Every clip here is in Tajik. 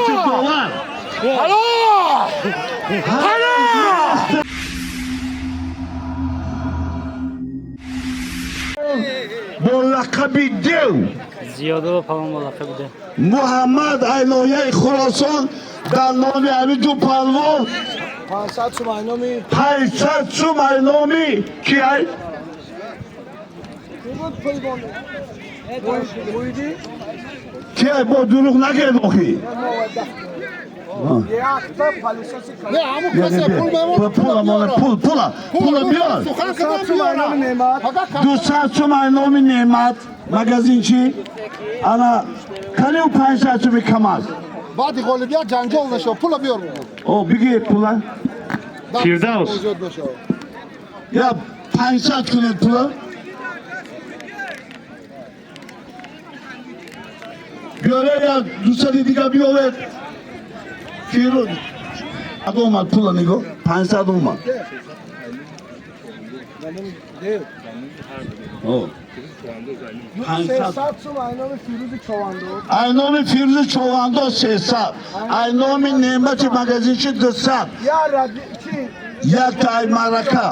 Довар. Алло! Алло! Бо лақаби Дев. Зиёдова палвон бо лақаби Дев. Муҳаммад Айлояи Хуросон дар номи ҳамин ду палвон 500 сум айноми 500 сум айноми ки ай? Буд пулбон. Муиди? Ки ай, бо дурӯғ нагӯед охи. Якта пылесоси. Не, ҳамун касе пул мемон. Пула мона, пул, пула, пула биёр. Сухан 200 кардам сум айноми биёра. Неъмат. 200 сум айноми Неъмат магазинчи. Ана каниу 500 суми камаз. Баъди ғолибият ҷанҷол нашав, пула биёр. О, бигир пула. Фирдавс. Зиёд нашав. Я 500 кунед пула. Биёре, я 200 дига биёвед. Фирӯз омад, пула нигоҳ, 500 омад. Дев. О. 500. 300 сум айноми Фирӯзи Човандоз. Айноми Фирӯзи Човандоз 300. Айноми Неъмати магазинчи 200. Я ради чи? Якта ай марака.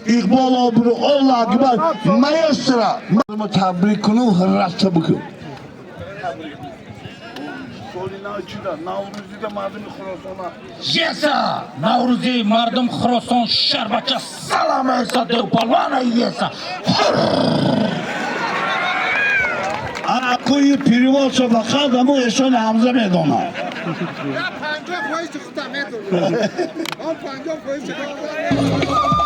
Иқбол обрӯ, Аллоҳ акбар, маэстро. Ма табрик куну, раста бикун. Соли нав чида? Наврӯзида мардуми Хуросона. Еса! Наврӯзи мардум Хуросон шарбача салам эса девпалвана еса! Ана куи перевод шо фақат аму эшони Ҳамза медонад. 50 фоизи худа медонам. Он 50 фоизи худа.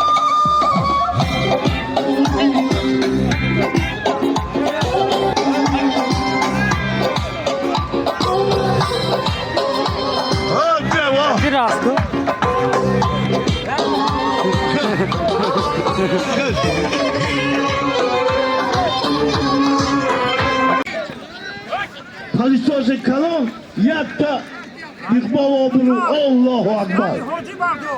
Bir асту. Пылесоси калон якта Иқбол обрӯ, Аллоҳу акбар. Ҳоҷи бардо.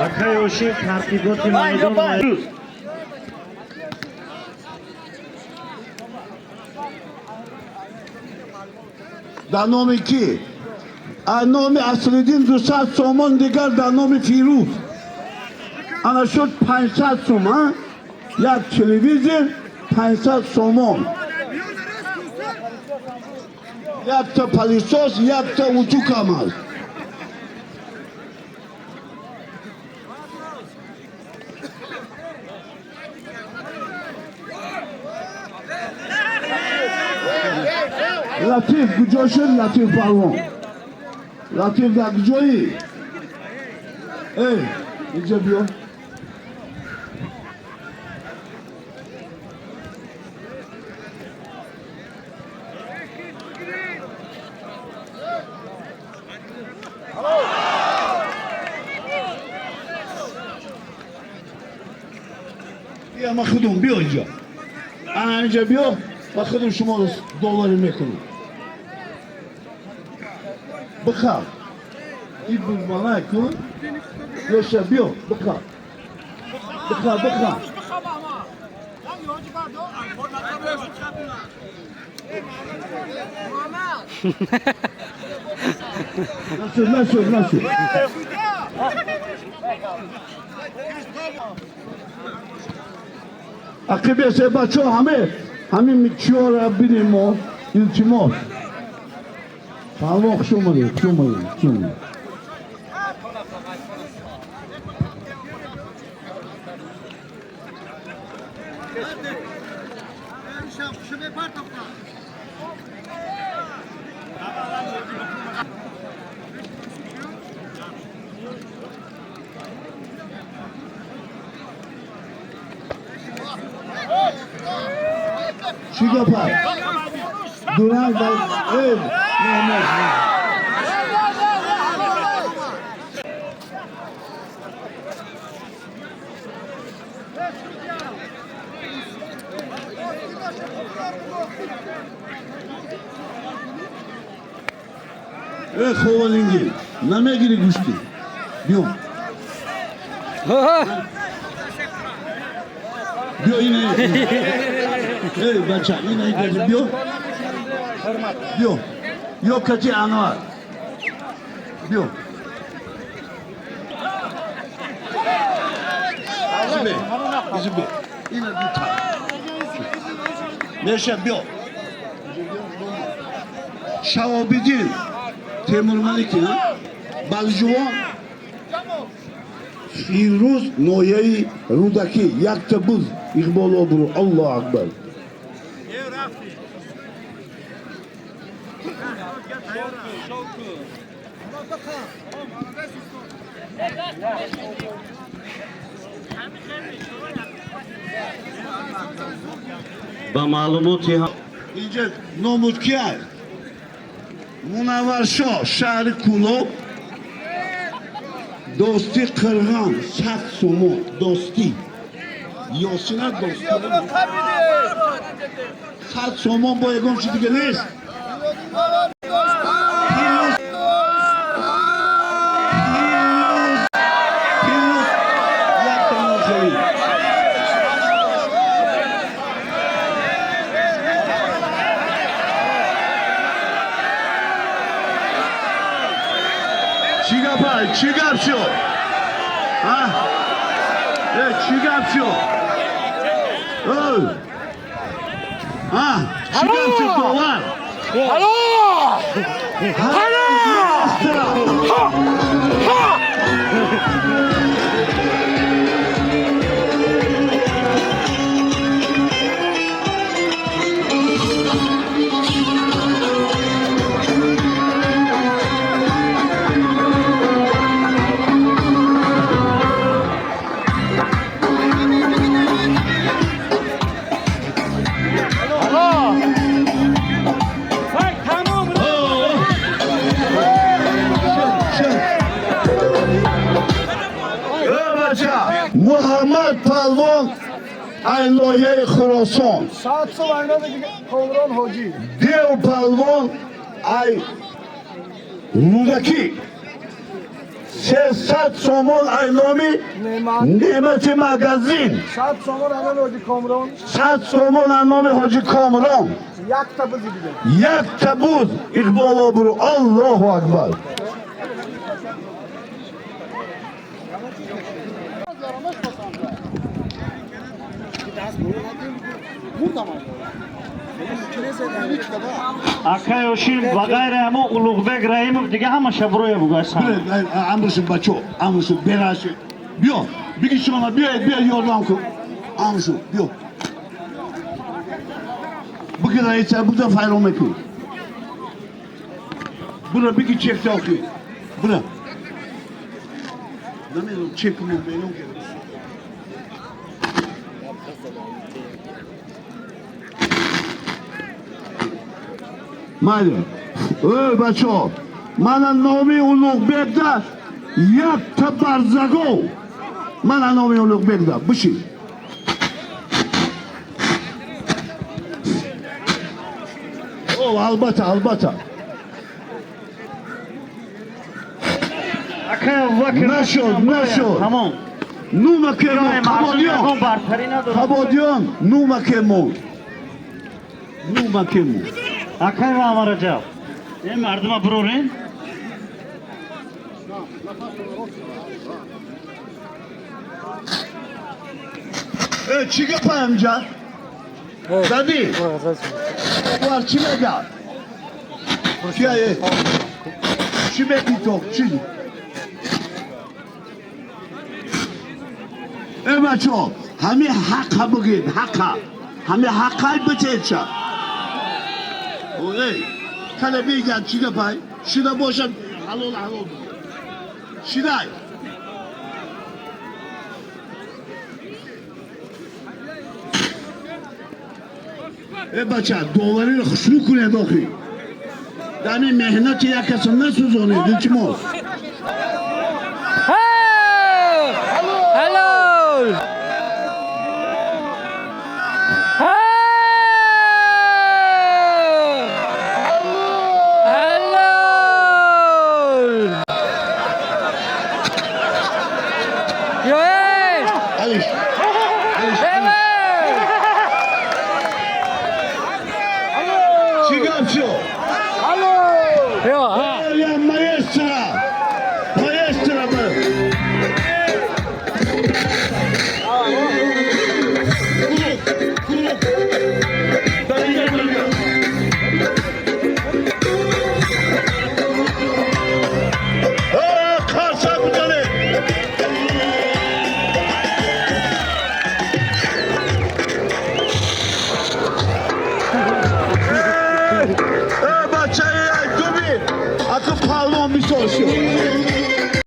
Акай ошиқ тартиботи майдон. Дар номи кӣ? Аз номи Аслиддин 200 сомон, дигар дар номи Фирӯз. Ана шуд 500 сум, а? Як телевизор, 500 сомон. Якта пылесос, якта утюгам аст. Латиф куҷо шуд? Латиф палвон. Латиф дар куҷоӣ? Эй, инҷа биё. Бия, ма худум, биё инҷа. Ана инҷа биё, ма худум шуморо доварӣ мекунам. Бихаб. Ин бузмалай кун. Ёша, биё, бихаб. Бихаб, бихаб. Нашуд, нашуд, нашуд. Ақибесе, бачаҳо, ҳаме ҳамин чиёра бинем мо, илтимос. Палвон, хуш омадед, хуш омадед, хуш омадед. Чӣ гапа? Дуранг ба э, не, не, не. Э, ховалинги, намегири гӯштӣ? Биё. Биё ина. Эй, бача, ина биё. Биё. Ё кати Анвар. Биё. Избе. Избе. Ина дута. Меша биё. Шаобиддин Темур Малики, Балҷувон Фирӯз ноҳияи Рӯдакӣ, якта буз, иқбол обрӯ, Аллоҳу акбар. Ба маълумоти инҷа номуд кияй? Мунавваршоҳ, шаҳри Кӯлоб, Дӯстӣ Қирғон, 100 сомон, Дӯстӣ. Ёсина Дӯстӣ. 100 сомон бо ягон чи дига нест. Пирӯз як тамошоӣ. Чӣ гапай? Чӣ гап шуд? А? Э, чӣ гап шуд? Ой! А? Чӣ гап шуд, довар? Алло! Алло! Муҳаммад Палвон ай ноҳияи Хуросон. 100 сом айноми Комрон Ҳоҷӣ. Дев Палвон ай Рӯдакӣ. 300 сомон ай номи Неъмати магазин. 100 сомон айноми Ҳоҷи Комрон. 100 сомон ай номи Ҳоҷи Комрон. Якта бузи дига. Якта буз, иқбол обрӯ, Аллоҳу акбар. Акай Ошим ва ғайри ҳамо Улуғбек Раҳимов дига ҳамаша буроя бугасан. Амрши бачо, амрши бераши. Биё, биги шумо биёед, биё ёрдам кун. Амршу, биё. Биги раиса, буда файрон мекун. Бура биги чекта охи. Бура. Намедонам чек мо берун кардем. Майли. Эй, бачо, мана номи Улуғбекда якта барзагов. Мана номи Улуғбекда. Бишин. О, албатта, албатта. Акай Абубакр Нашуд, нашуд. Тамом. Нума кемон, Қабодиён. Бартарӣ надорад. Қабодиён, нума кемон. Нума кемон. Акай Мамараҷаб, ин мардума бурорен. Э, чӣ гапа инҷа? Задӣ? Вар чӣ мега? Кия? Чӣ мегӣ то? Чӣ? Э, бачо, ҳами ҳаққа бигед, ҳаққа. Ҳами ҳаққай битеша. Эй, кане биган чӣ гапай? Шида бошад, ҳалол ҳалол. Шидай. Э, бача, довариро хушрӯ кунед охи. Дар ин меҳнати як касо насӯзонед, илтимос. Ҳалол! Ҳалол! Ё! Алиш.